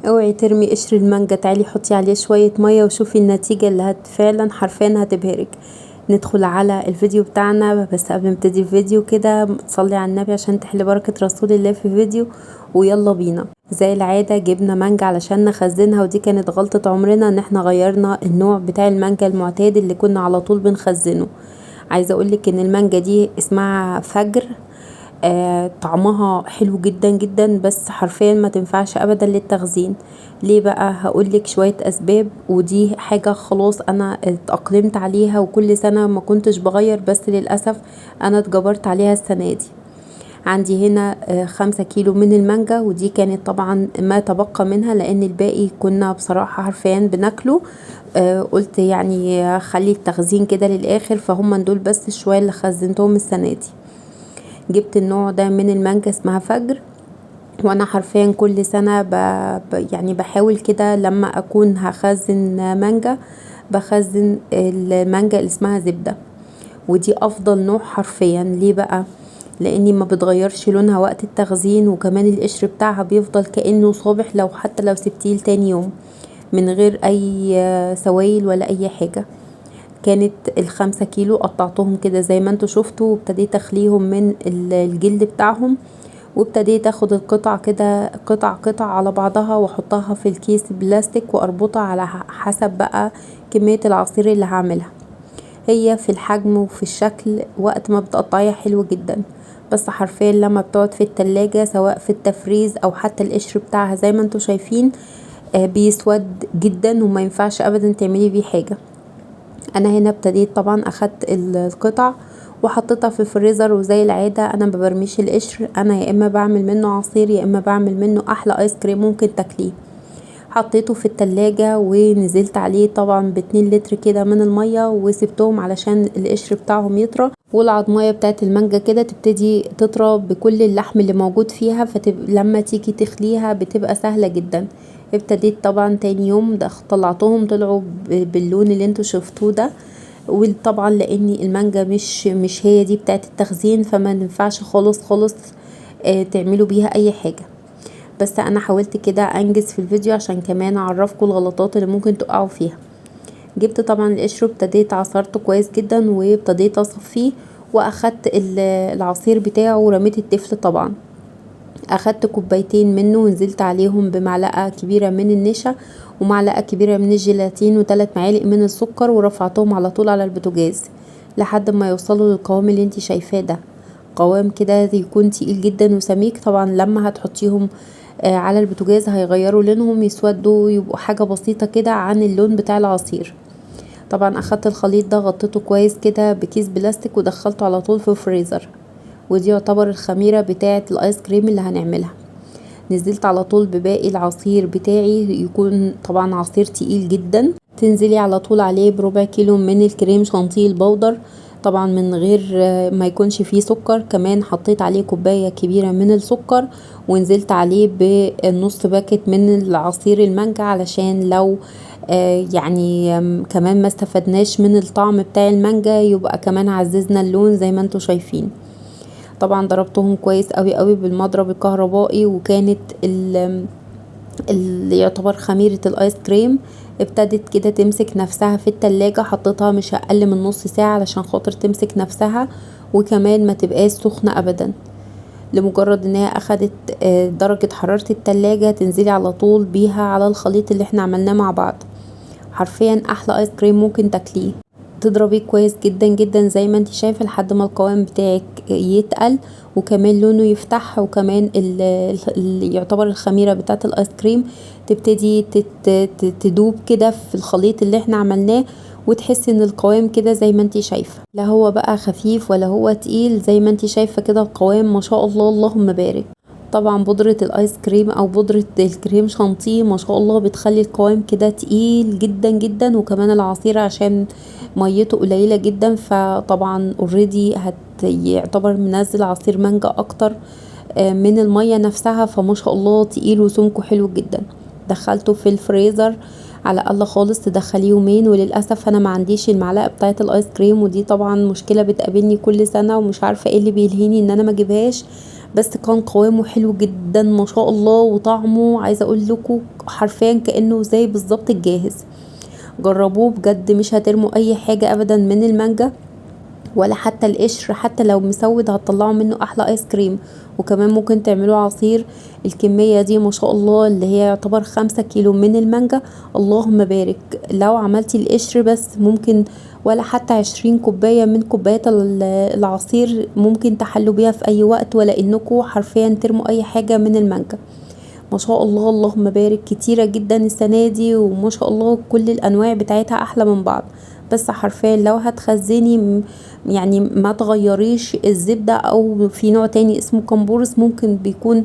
اوعي ترمي قشر المانجا، تعالي حطي عليه شوية مية وشوفي النتيجة اللي فعلا حرفيا هتبهرك. ندخل على الفيديو بتاعنا، بس قبل ما نبتدي الفيديو كده صلي على النبي عشان تحل بركة رسول الله في الفيديو، ويلا بينا. زي العادة جبنا مانجا علشان نخزنها، ودي كانت غلطة عمرنا ان احنا غيرنا النوع بتاع المانجا المعتاد اللي كنا على طول بنخزنه. عايزة اقولك ان المانجا دي اسمها فجر، طعمها حلو جدا جدا، بس حرفيا ما تنفعش ابدا للتخزين. ليه بقى؟ هقولك شوية اسباب، ودي حاجة خلاص انا اتأقلمت عليها وكل سنة ما كنتش بغير، بس للأسف انا اتجبرت عليها السنة دي. عندي هنا 5 كيلو من المانجا، ودي كانت طبعا ما تبقى منها لان الباقي كنا بصراحة حرفيا بناكله. قلت يعني خلي التخزين كده للاخر، فهم دول بس شوية اللي خزنتهم السنة دي. جبت النوع ده من المانجا اسمها فجر، وانا حرفيا كل سنة يعني بحاول كده لما اكون هخزن مانجا بخزن المانجا اللي اسمها زبدة، ودي افضل نوع حرفيا. ليه بقى؟ لاني ما بتغيرش لونها وقت التخزين، وكمان القشر بتاعها بيفضل كأنه صابح لو حتى لو سبتيه لتاني يوم من غير اي سوائل ولا اي حاجة. كانت 5 كيلو قطعتهم كده زي ما انتوا شفتوا، وابتديت اخليهم من الجلد بتاعهم، وابتديت اخد القطع كده قطع قطع على بعضها واحطها في الكيس بلاستيك واربطها على حسب بقى كمية العصير اللي هعملها. هي في الحجم وفي الشكل وقت ما بتقطعيها حلو جدا، بس حرفيا لما بتقعد في التلاجة سواء في التفريز او حتى القشر بتاعها زي ما انتوا شايفين، بيسود جدا وما ينفعش ابدا تعملي بيه حاجة. انا هنا ابتديت طبعا اخدت القطع وحطيتها في الفريزر، وزي العادة انا ما برميش القشر، انا يا اما بعمل منه عصير يا اما بعمل منه احلى ايس كريم ممكن تاكليه. حطيته في التلاجة ونزلت عليه طبعا ب2 لتر كده من المية، وسبتهم علشان القشر بتاعهم يطرى، والعضمايه بتاعت المانجا كده تبتدي تطرى بكل اللحم اللي موجود فيها، فلما تيجي تخليها بتبقى سهلة جدا. ابتديت طبعا تاني يوم طلعتهم طلعوا باللون اللي انتوا شفتوه ده، وطبعا لان المانجا مش هي دي بتاعت التخزين، فما ينفعش خالص خالص، تعملوا بيها اي حاجة. بس انا حاولت كده انجز في الفيديو عشان كمان اعرفكم الغلطات اللي ممكن تقعوا فيها. جبت طبعا القشر وابتديت عصرته كويس جدا، وابتديت اصفيه، واخدت العصير بتاعه ورميت التفل. طبعا اخدت كوبايتين منه ونزلت عليهم بمعلقه كبيره من النشا ومعلقه كبيره من الجيلاتين وثلاث معالق من السكر، ورفعتهم على طول على البوتاجاز لحد ما يوصلوا للقوام اللي انت شايفاه ده، قوام كده يكون تقيل جدا وسميك. طبعا لما هتحطيهم على البوتاجاز هيغيروا لونهم، يسودوا يبقوا حاجه بسيطه كده عن اللون بتاع العصير. طبعا اخدت الخليط ده غطيته كويس كده بكيس بلاستيك ودخلته على طول في الفريزر، ودي يعتبر الخميرة بتاعة الايس كريم اللي هنعملها. نزلت على طول بباقي العصير بتاعي، يكون طبعا عصير تقيل جدا. تنزلي على طول عليه بربع كيلو من الكريم شانتيه البودر، طبعا من غير ما يكونش فيه سكر. كمان حطيت عليه كوباية كبيرة من السكر، ونزلت عليه بنص باكت من العصير المانجا علشان لو كمان ما استفدناش من الطعم بتاع المانجا يبقى كمان عززنا اللون زي ما انتوا شايفين. طبعا ضربتهم كويس قوي قوي بالمضرب الكهربائي، وكانت اللي يعتبر خميرة الايس كريم ابتدت كده تمسك نفسها في التلاجة. حطيتها مش اقل من نص ساعة علشان خاطر تمسك نفسها، وكمان ما تبقاش سخنة ابدا. لمجرد انها اخدت درجة حرارة التلاجة تنزلي على طول بيها على الخليط اللي احنا عملناه مع بعض. حرفيا احلى ايس كريم ممكن تاكليه. تضربيه كويس جدا جدا زي ما انت شايفه لحد ما القوام بتاعك يتقل، وكمان لونه يفتح، وكمان يعتبر الخميره بتاعه الايس كريم تبتدي تدوب كده في الخليط اللي احنا عملناه، وتحسي ان القوام كده زي ما انت شايفه، لا هو بقى خفيف ولا هو تقيل، زي ما انت شايفه كده القوام ما شاء الله اللهم بارك. طبعا بودرة الايس كريم او بودرة الكريم شانتيه ما شاء الله بتخلي القوام كده تقيل جدا جدا، وكمان العصير عشان ميته قليلة جدا، فطبعا already يعتبر منزل عصير مانجا اكتر من المية نفسها، فما شاء الله تقيل وسمكه حلو جدا. دخلته في الفريزر على الاقل خالص تدخليه يومين، وللاسف انا ما عنديش المعلقه بتاعه الايس كريم، ودي طبعا مشكله بتقابلني كل سنه ومش عارفه ايه اللي بيلهيني ان انا ما اجيبهاش، بس كان قوامه حلو جدا ما شاء الله، وطعمه عايزه اقول لكم حرفيا كانه زي بالظبط الجاهز. جربوه بجد، مش هترموا اي حاجة ابدا من المانجا ولا حتى القشر، حتى لو مسود هتطلعوا منه احلى ايس كريم. وكمان ممكن تعملوه عصير. الكمية دي ما شاء الله اللي هي يعتبر 5 كيلو من المانجا، اللهم بارك. لو عملتي القشر بس ممكن ولا حتى 20 كوباية من كوبايات العصير ممكن تحلوا بيها في اي وقت، ولا انكم حرفيا ترموا اي حاجة من المانجا. ما شاء الله اللهم بارك، كتيرة جدا السنة دي، وما شاء الله كل الانواع بتاعتها احلى من بعض. بس حرفيا لو هتخزني يعني ما تغيريش الزبدة، او في نوع تاني اسمه كمبورس ممكن بيكون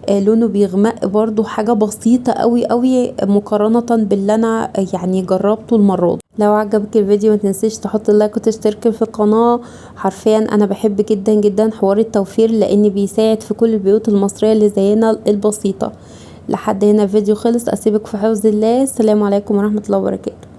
لونه بيغمق برضو، حاجة بسيطة قوي قوي مقارنة باللي انا يعني جربته المرة دي. لو عجبك الفيديو ما تنسيش تحط like وتشترك في القناة. حرفيا انا بحب جدا جدا حوار التوفير لان بيساعد في كل البيوت المصرية اللي زينا البسيطة. لحد هنا الفيديو خلص، اسيبك في حفظ الله. السلام عليكم ورحمة الله وبركاته.